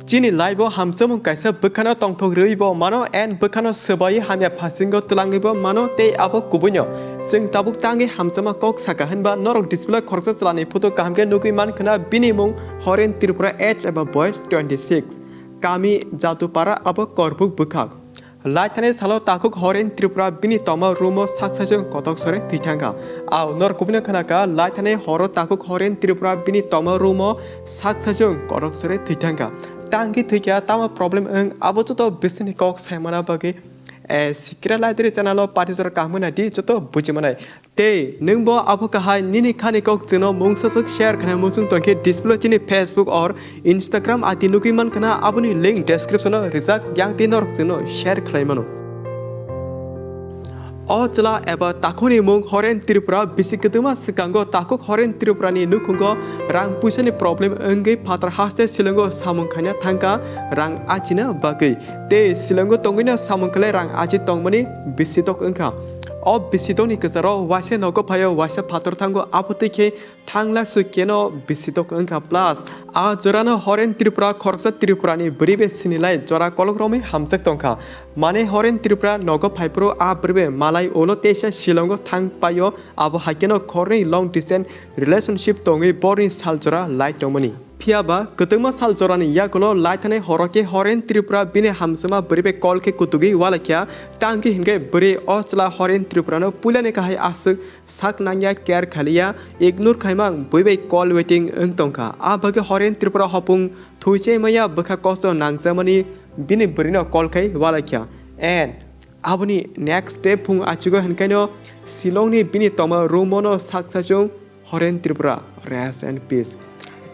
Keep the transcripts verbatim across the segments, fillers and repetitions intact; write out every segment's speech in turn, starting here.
Chini life o hamsamung kaisa bwkhano tongthok rwi bo mano and bwkhano swbai hamya phasingo twlangwi bo mano tei abo kubuino. Chwng tabuk tangwi hamjama kok saka hinba norok display o khoroksa chwlani photo kaham khe nugwi mankhwna bini mung Horen Tripura age eba boyes twenty six. Kami Jatupara abo Korbuk bwkhak. Laithani salo takhuk Horen Tripura bini tongma room o sak sachung kotok sore thwi thangkha. Ao nor kubino khnakha, laithani horo takhuk Horen Tripura bini tongma room o sak sachung kotok sore thwi thangkha. Tangki thwikha tamo problem wng abo joto bisingni kok saimana bagwi, eh, Sikra Laidri channel o pati jora kaham nai di joto bujimanai. Tei nwng bo abo kahai nini khani kok chwngno mungsaswk share khnai muchung tongkhe display o chini Facebook or Instagram I D nugwi mankhwna aboni link description o rijak yang tei norok chwngno share khlai mano. O chwla eba takhukni mung Horen Tripura bisi kwtwma swkango takhuk Horen Tripura ni nukhungo rang puisani problem wngwi phatar haste Shillong o samung khaina thangkha rang achina bagwi. Tei Shillong o tongwino samung khlai rang achi tongmani bisi tok wngkha. O bisi tokni kwcharo waisa nogo phaio, waisa phator thango, abo twi khe thangla sui keno bisi tok wngkha. Plus, a jorano Horen Tripura khoroksa Tripurani bwrwi bai sinilai jora kolok romwi hamjak tongkha. Mane Horen Tripura nogo phaiphuru a bwrwi bai malai ulo teisa Shillong o thang paio, abo hai keno khorni long distance relationship tongwi borni sal jora lai tongmani. Phiya ba, kwtwma sal jorani yagulo laithani horo khe Horen Tripura bini hamjama bwrwi bai call khe kutugwi ualakya, tangki hinkhe bwrwi o chwla Horen Tripurano puilani kahai aswk sak nangya, care khaliya, ignore khaimang bui bai call waiting wng tongkha. A bagwi Horen Tripura hopung thuichai maya bwkha kosto nangjakmani bini bwrwino call khai ualakya. And aboni next day phung achugo hinkaino Shillongni bini tongma room o no sak sachung Horen Tripura, rest and peace.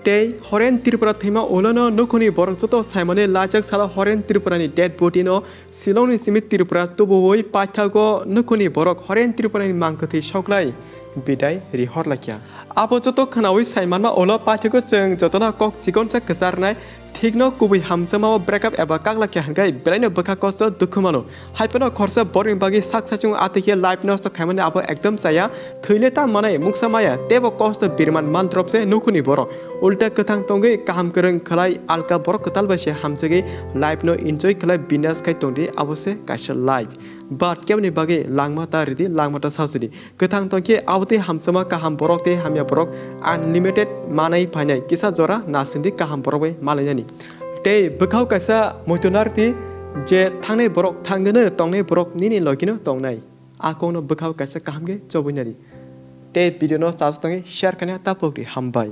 Tei Horen Tripura thwima ulono nukhuni borok joto saimani lajak salo Horen Tripurani dead body no Shillongni simi Tripura tubuwi paithago nukhuni borok Horen Tripurani mangkwthwi soklai bidai rihor lakya. Abo joto khwnawi saimanma ulo paithago chwng jotono kok chikonsa kwcharnai. Thikno kubui hamjakmao breakup eba kaklakya hinkhai belaino bwkha kosto dukhu mano. Haiphano khorsa borokni bagwi sak sachung atwikhe life nosto khaimani abo ekdom chaya. Thwile ta manai muksa maya teibo kosto birman mandrop se nukhuni borok. Ulta kwthang tongwi kaham kwrwng khlai alka borok kwtal bai se hamjagwi life no enjoy khlai binas khai tongdi abo se kaisa life. But keboni bagwi langma ta ridi langma ta sajidi. Kwthang tongkhe abotwi hamjakma kaham borok tei hamya borok unlimited manai phainai kisa jora nasingdi kaham borok bai malainani. Tei bwkhao kaisa muitu narwkdi je thangnai borok thangwino tongnai borok nini logino tongnai. A kokno bwkhao kaisa kaham khe chobwi nadi. Tei video no chajak tongwi share khaina ta pokdi hambai.